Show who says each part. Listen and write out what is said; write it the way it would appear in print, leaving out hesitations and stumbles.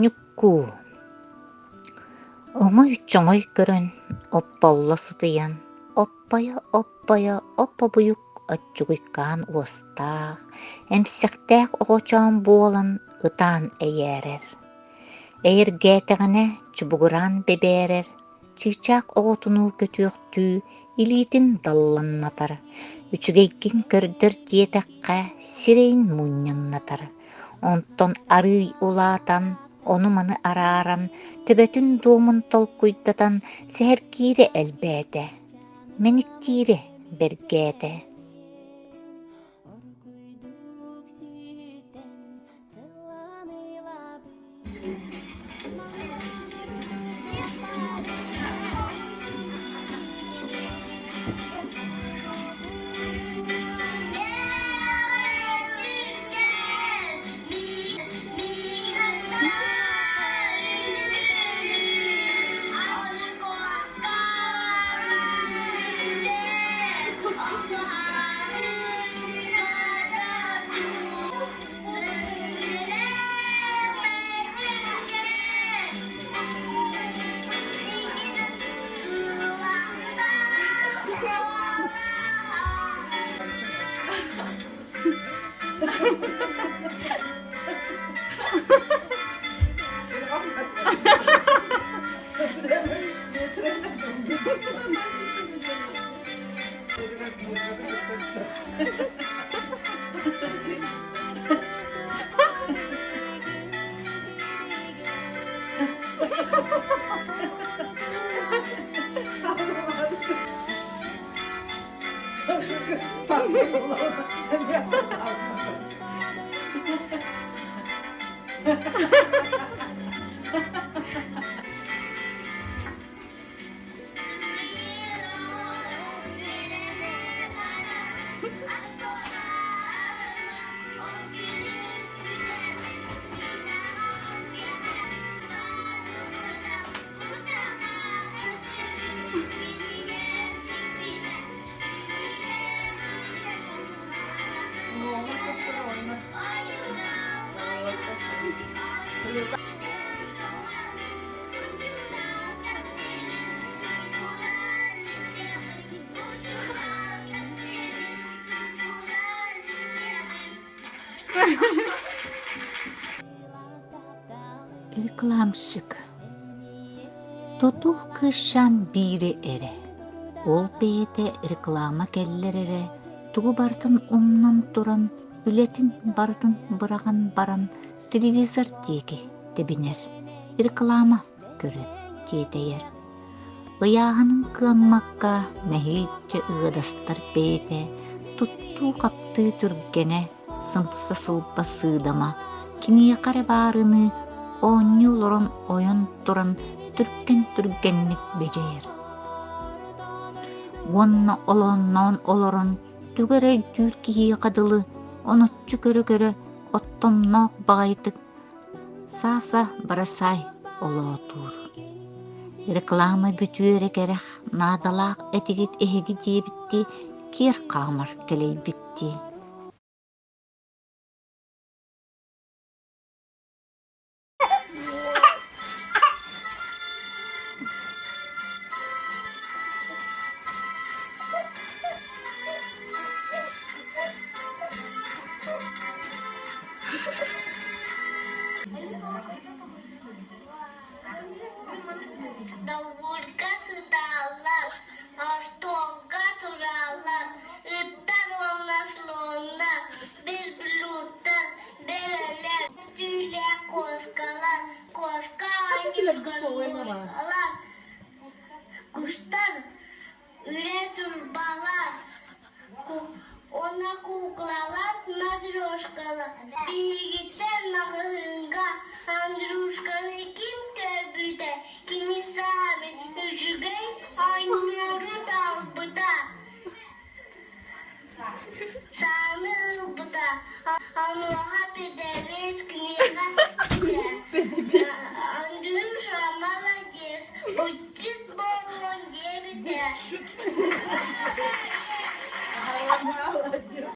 Speaker 1: Ньуккуу Оҥой-чоҥой көрөн, опполло сытыйан, оппойо-оппойо оп-обуйук оччугуйкаан уостаах, эмсэхтээх оҕочоон буолан ытаан эйээрэр. Эйэргээтэҕинэ чубугураан бэбээрэр, чыычаах оҕотунуу көтүөхтүү илиитин далланнатар, үчүгэйгин көрдөр диэтэххэ сирэйин мунньаҥнатар. Онтон арыый улаатан, ону-маны арааран, төбөтүн дуомун толкуйдатан сэһэргиирэ элбээтэ, мэниктиирэ бэргээтэ. Рекламщик Тутуу кыысчаан биирэ эрэ, ол бэйэтэ реклама кэллэр эрэ тугу барытын умнан туран, үлэтин барытын быраҕан баран телевизор диэки тэбинэр, реклама көрө тиэтэйэр. Ыйааһынын кыаммакка нэһииччэ ыадастар бэйэтэ туттуу-хаптыы түргэнэ, сымса-сылба сыыдама, киниэхэ эрэ баарыныы оонньуу олорон ойон туран түргэн-түргэнник бэдьэйэр. Уонна олоонноон олорон тугу эрэ өйдүүр киһиэхэ дылы оноччу көрө-көрө оттомноох баҕайытык Сааса барасаай олоотуур. Реклама бүтүөрэ кэрэх наадалаах этигит эһиги диэбиттии киэр хаамар кэлэйбиттии.
Speaker 2: Долбуурга сыталлар, остуолга тураллар, ыттар уонна слоннар, верблюдтар, бөрөлөр, түүлээх куоскалар, куоска оонньуурга муоскалар, кустар, Үлэ турбалар уонна куклалар матрешкалар. Биһигиттэн маҕаһыынга Андрюшканы ким көрбүтэ, кини саамай үчүгэй оонньууру талбыта. Сааны ылбыта, онуоха педовец киниэхэ эппитэ.